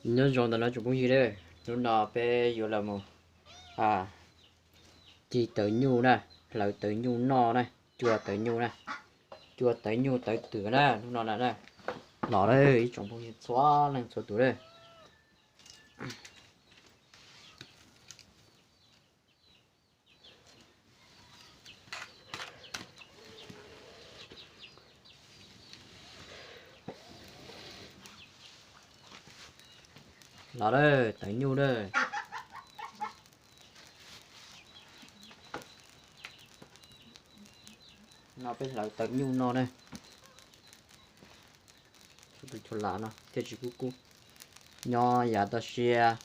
Nyob zoo ntawm no tsoom phooj ywg, hnub no peb yuav los mus ci tawv nyuj na, hlawv tawv nyuj noj na, cua tawv nyuj na, cua tawv nyuj tawv twm na, hnub no na. Los lawm ib tsoom phooj ywg txhua leej txhua tus lawm. Los lawm tawv nyuj lawm. No peb hlawv tawv nyuj no na. Tus chua lam no thiaj tsis kub kub. Nyob yav toj siab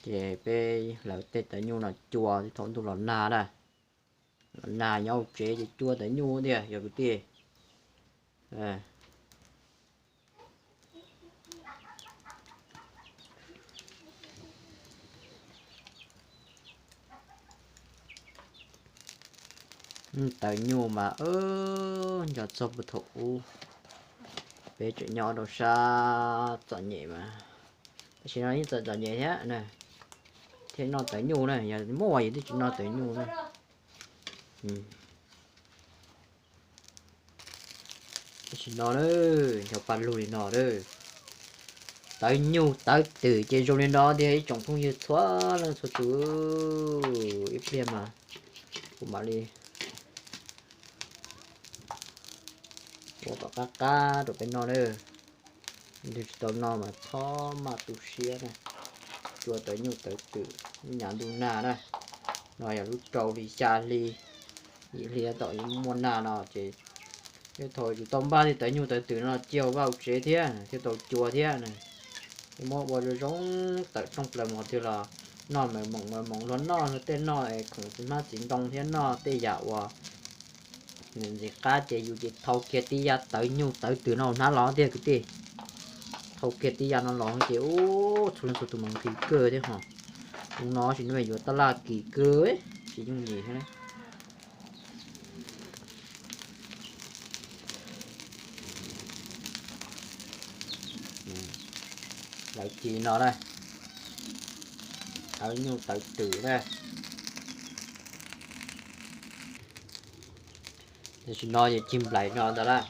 ces peb hlawv tej tawv nyuj no cua thaum ntuj los nag na. Los nag nyob hauv tsev ces cua tawv nyuj tiag yog kwv tij. Tawv nyuj mas nco txog puag thaum ub peb tseem nyob rau sab txom nyem mas, tam sim no yeej txom txom nyem thiab na, thiaj noj tawv nyuj na, yog muaj yus twb tsis noj tawv nyuj na. Tam sim no na, ncho pa lug li no lawm. Tawv nyuj tawv twm ces zoo li no tiag ib tsoom phooj ywg txhua leej txhua tus. Ib pliag mas kuv mam li ua kom qab qab rau peb noj na. Leej twg tsis tau noj mas txhob maj tu siab na. Cua tawv nyuj tawv twm lub nyuag ntuj nag na, no yog lub rau hli xya hli, yim hli tom yuav muaj nag no ces thiaj thaum yus tau npaj tej tawv nyuj tawv twm no cia vaj hauv tsev thiab thiaj tau cua thiab na. Muab ua zoo zoo tawm rooj plaws mus twg los noj mas moom mas moom, luag noj luag tej noj es khoom txiv hmab txiv ntoo thiab noj tej yam uas ntxim qab ces yus ces thau kiag tib yam tawv nyuj tawv twm no hnab los tiag kwv tij. Thau kiag tib yam no los ces ub txhua leej txhua tus mas nqhis kawg thiab ho. Tus no tsis noj yuav tab laj kim kawg, tsis yooj yim thiab. Lawv ci no na, tawv nyuj tawv twm na. Tam sim no ces cig nplaim no ntawd lawm.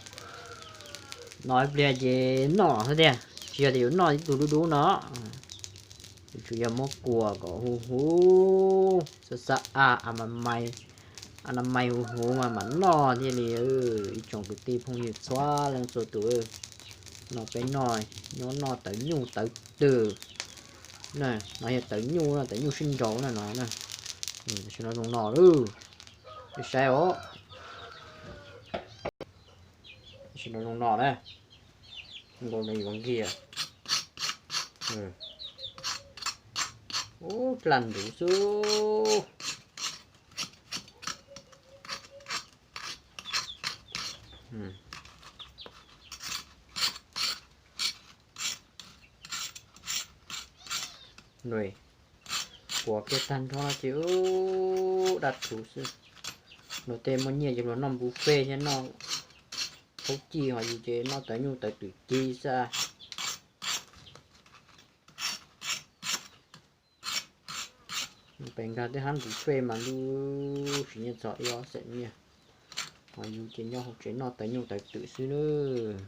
No ib pliag ces noj xwb tiag, tsis yog tias yuav noj ib tug dub dub no. Yuav tsum yog muab kuam kom huv huv, xab xab a, a na mais huv huv mas mam noj thiaj li. Ib tsoom kwv tij phooj ywg txhua leej txhua tus, no peb noj, nyob noj tawv nyuj tawv twm. No yog tawv nyuj, tawv nyuj sib nraus na no. Tam sim no zoo no lawm, saib os. Tam sim no zoo no na, nkaus no yuav nkiag. Ub, dlaj ntuv xwb. Puas kiag tag nrho no ces ub, daj rhuv xwb. Luag tej muaj nyiaj ces luag noj buffet thiab noj khaub cij, ho yus ces noj tawv nyuj tawv twm ci xwb. Pem nkag tej hab buffet mas lub sim nyiaj txog ib ob xees nyiaj, ho yus ces nyob hauv tsev noj tawv nyuj tawv twm xwb nawb.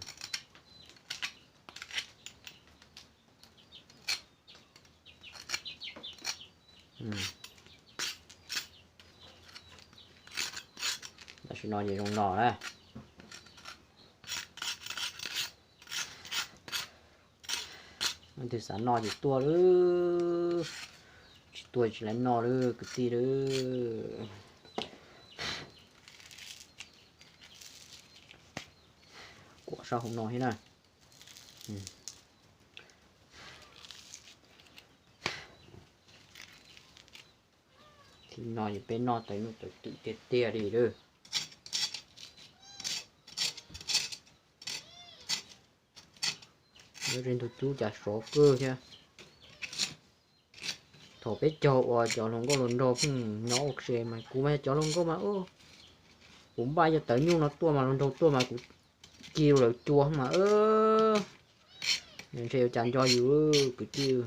Tam sim no ces zoo no na. Leej twg xav noj ces tuaj lawm, tsis tuaj tsis lawv noj lawm kwv tij lawm. Kuam sab hauv no thiab na. Thaum no ces peb noj tawv nyuj tawv twm tiag tiag li lawm. Nyob ze ntug cub cas sov kawg thiab. Thaum peb caug uas cov hluas nkauj hluas nraug pheej nyob ua ke mas kuv mas yog cov hluas nkauj mas, kuv npaj cov tawv nyuj no tuaj mas hluas nraug tuaj mas kuv ci lawv cua mas, Ntshe yuav cas nco yus kwv tij.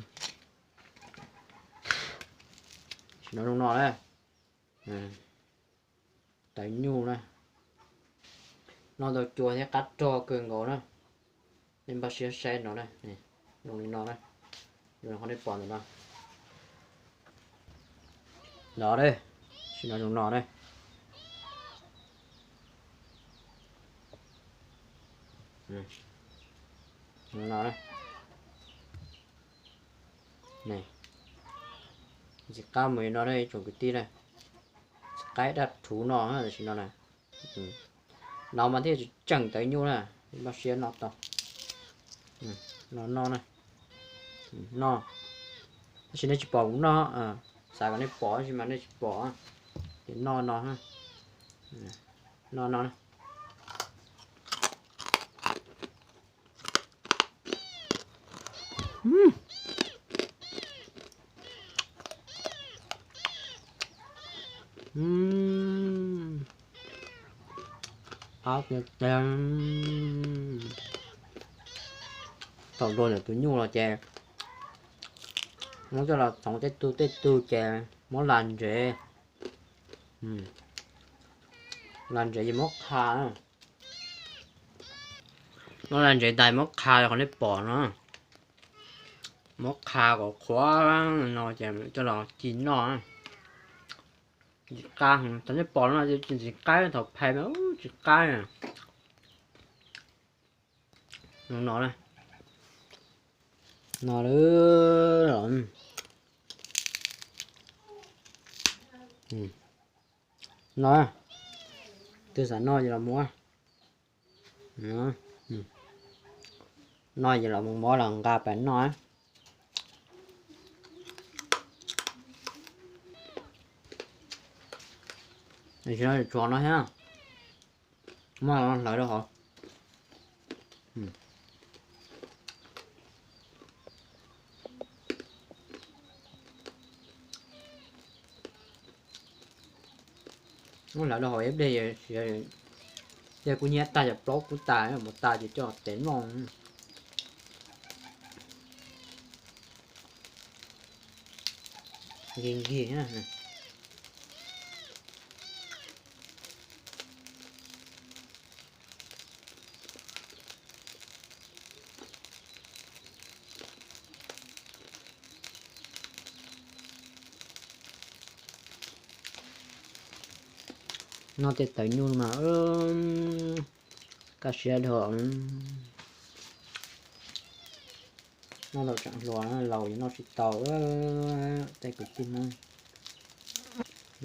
Sim no zoo no na. Tawv nyuj na. Noj tau cua thiab qab rog kawg nkaus na. Nej npaj siab saib no na. Zoo li no na. Zoo li qhov nej pom ntawm no. No, sim no zoo no na. No, ntxim qab mus li no na ib tsoom kwv tij na. Ntxim qab daj rhuv no tam sim no na. No mas thiaj tsis tseem tawv nyuj na. Npaj siab noj tau. No no na. No. Tab sis nej tsis pom kuv noj, xav kom nej pom tab sis mas nej tsis pom. Ces noj no. Noj no na. Qab tiag tiag. Thaum luag ntawm tus nyuj los ces muab coj los txhoov tej tug tej tug ces muab las ntsev. Las ntsev ces muab qha. Muab las ntsev tas muab qha qhov nej pom no. Muab qha kom qhuav no ces coj los ci noj. Ntxim qab, thaum nej pom no ces tsis ntxim qab, thaum phais mas tsis qab. No na. No lawm. No, twg xav noj ces los muab. Noj ces los mus muab los nqa pais noj. Tsis no tsuas no thiab. Muab hlawv rau hauv. Muab hlawv rau hauv ib pliag, ces kuv nyiab tag cov plaub kub tas, mus tas ces coj tes noj. Nkig nkig. Noj tej tawv nyuj mas kaj siab dhau. Noj tau tseem hluas, laus yuav noj tsis tau. Tej kwv tij Hmoob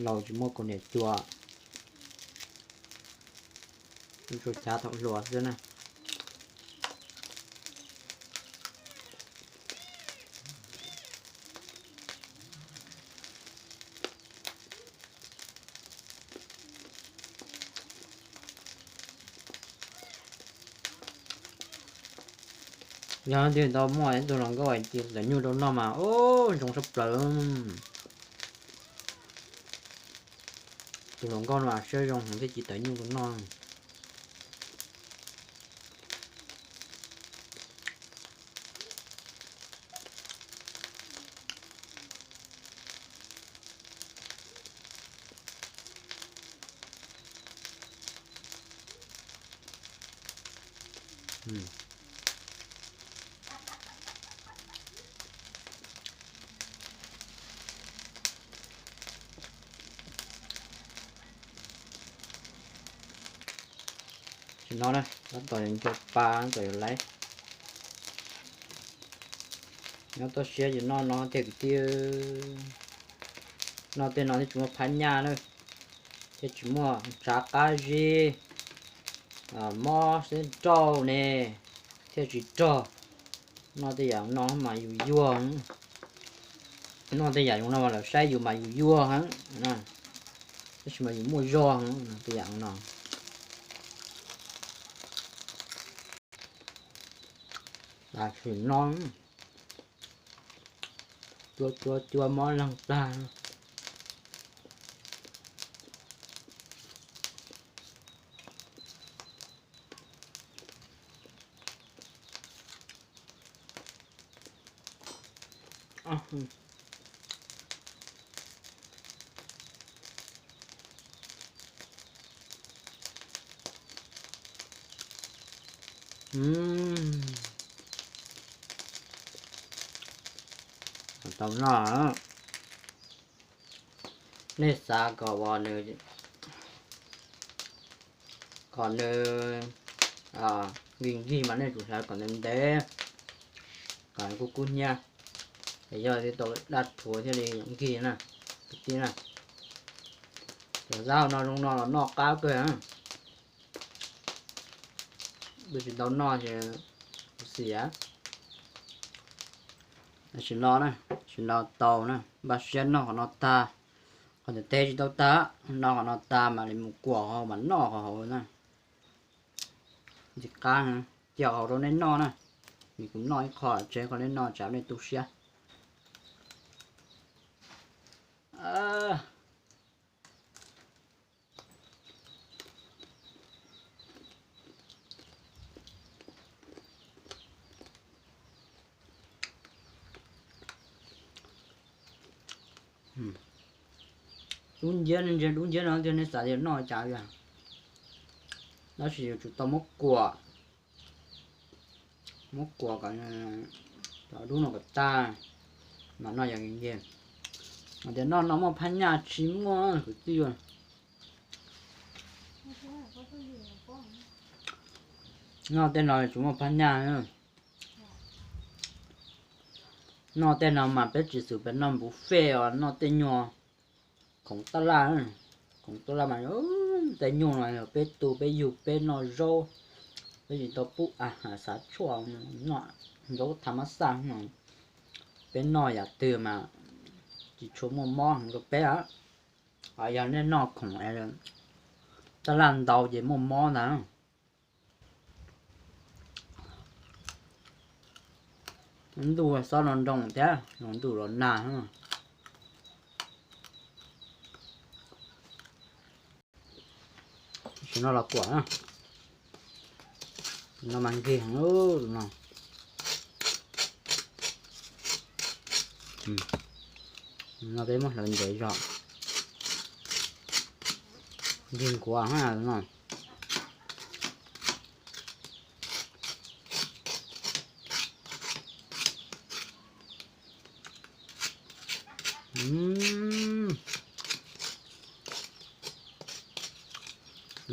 laus tsis muaj kaus hniav cua, tsuas cav thaum hluas xwb na. Yog leej twg tau muaj ib tug hluas nkauj ci tawv nyuj rau noj mas ub zoo tshaj plaws. Tus hluas nkauj no siab zoo heev thiaj ci tawv nyuj rau noj. Tam sim no na, tab tom yuav nco pa, tab tom yuav laib. Nyob toj siab ces noj no tiag kwv tij. Noj tej no thiaj tsis muaj phab nyaj na, thiaj tsis muaj ntshav qab zib, mob xeeb rauj ne, thiaj tsis rog. Noj tej yam no mas yus yuag, noj tej yam no mas lawv saib yus mas yus yuag heev, tab sis mas yus muaj zog heev tej yam no. Tam sim no cua cua cua mob leeg plag. Tau noj. Nej xav kom nws, kom nws nkig nkig mas nej tsum xav kom ntev ntev, kom nws kub kub hnyiab, es yog li tau daj rhuav thiaj li nkig na, kwv tij na. Cov zaub no zoo no los noj qab kawg. Twb tsis tau noj ces kuv xiam. Sim no na, sim no tau na, npaj siab noj qhov no tag. Qhov ntawd teb tsis tau tag, noj qhov no tag mam li mus kuam hauv mas noj qhov hauv na. Ntxim qab, cia hauv rau nej noj na. Vim kuv noj ib qho tseg, qhov nej noj tsam nej tu siab. Dub nciab, ntsia dub nciab no tiag, nej xav tias noj cas li. Tab sis yuav tsum tau muab kuam, muab kuam kom cov dub no kom tag, mas noj yog nkig nkig. Hais tias noj no muaj phab nyaj tsis muaj kwv tij. Noj tej no tsis muaj phab nyaj. Noj tej no mas peb tsis xws peb noj buffet os, noj tej nyuag khoom taj laj, khoom taj laj mas tej nyuag no yog peb tu peb yug peb noj zaub, peb tsis tau pub a xav tshuaj, noj zaub tha mab xaj no, peb noj yam twg mas tsis tshua muaj mob heev rau peb. Ho yog nej noj khoom taj laj ntau ces muaj mob ntag. Ntuj xob no nroo thiab, ntuj los nag. Sim no los kuam na, no mas nkig heev no. No peb muab hlawv ntev zog, nkig nkuav no.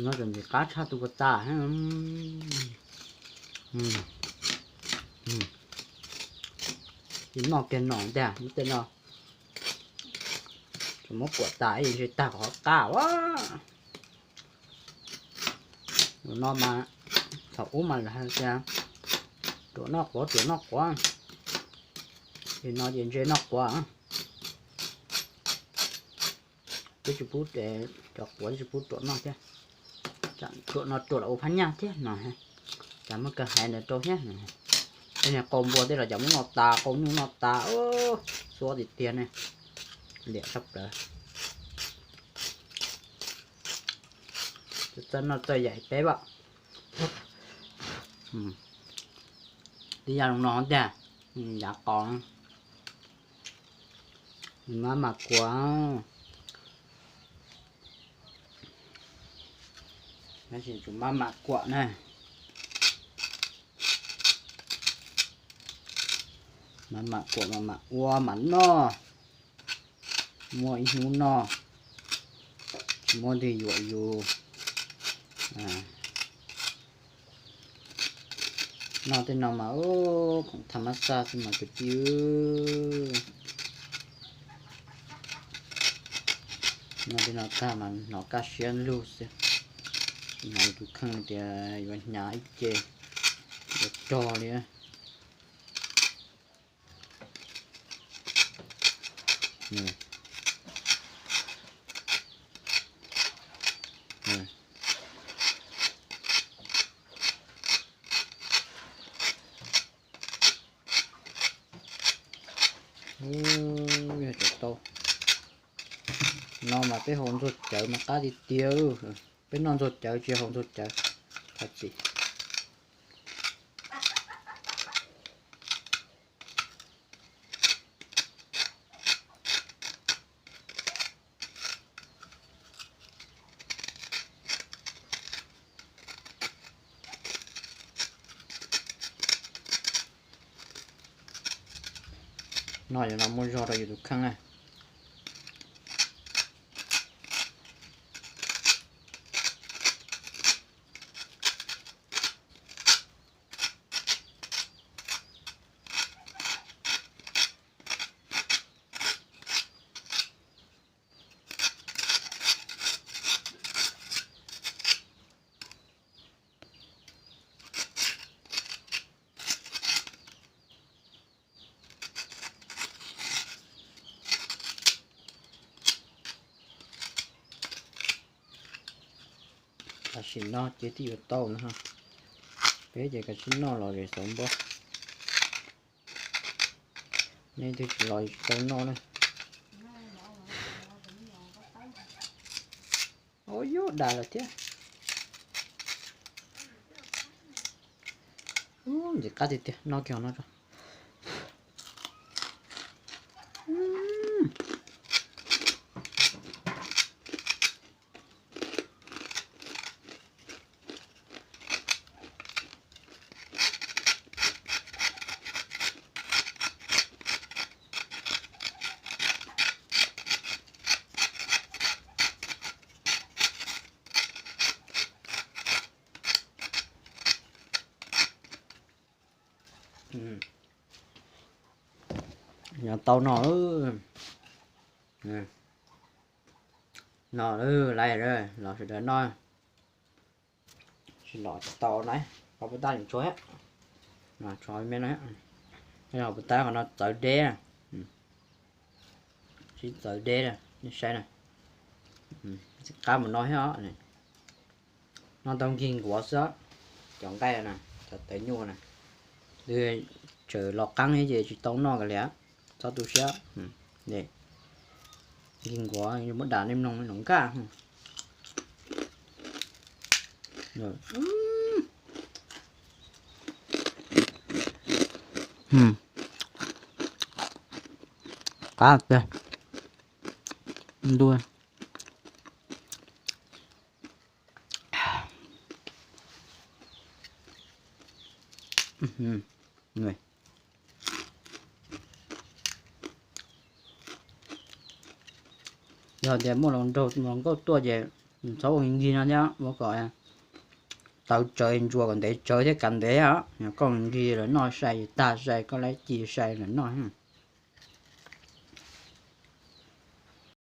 No tseem ntxim qab tshaj tus puas tas. Ces noj kiag no ntag, tej no tseem muab kuam tas ib ntshe tag qhov qab a. Tus no mas thaum ub mas lawv hais tias ruam noj quav, ruam noj quav, ces no ces ntse noj quav. Twb tsis pub, cov quav twb tsis pub ruam noj thiab. Ruam no ruam los ua phab nyaj thiab no. Cas muaj kawg hais ntawd rau thiab. Tej niag qau npua tej los cas muab noj tas, qau nyuj noj tas, xuab tiag tiag ne. Liam sab plaws. Txawj noj txawj yaim peb vam. Tib yam zoo no tiag, yav qos. Mab mam kuam, tab sis tsum mab mam kuam na. Mab mam kuam, mab mam ua mam noj, muaj ib hnub noj, tsis muaj twg yuam yus. Noj tej no mas khoom tha mab xaj xwb mas kwv tij. Noj tej no tag mas hnov kaj siab lug xwb. Hnov tus kheej tias yuav hnyav ib ce, yuav rog li. Yog tau no mas peb haus ntxuag cawv mas qab tiag tiag. Peb noj ntxuag cawv tsis haus ntxuag cawv, thov txim. No yog no muaj zog rau yus tus kheej na. Tam sim no ces twb yuav tau no, peb ces kav tsij noj los zem xauv npab. Nej twb tsis los tsis tau noj na. Ua yuav dam lawm thiab. Ntxim qab tiag tiag, noj kiag no tso. Yog tau no, no lawm, los sawv daws noj. Tsis los tsis tau na, qhov puas tab tseem tshuav, tshuav me no, qhov puas tab qhov no txawv deb, sib txawv deb, nej saib na, tsis qab mus no thiab os. Noj tau nkig nkuav xwb, cov nqaij na, cov tawv nyuaj na, twb tseem los qeeb thiab ces tsis tau noj kiag li, txhob tu siab. Nkig nkuav muab dam nej mloog no nkaj. Qab tiag. Ntuj. Yog tias muaj hluas nraug hluas nkauj tuaj ces txhob ua nkig no thiab, ua kom tawv tsawv, ntsuas kom ntev tsawv thiab kav ntev os. Yog koj nkig lawm noj sai tag sai, koj lab ci sai lawm noj.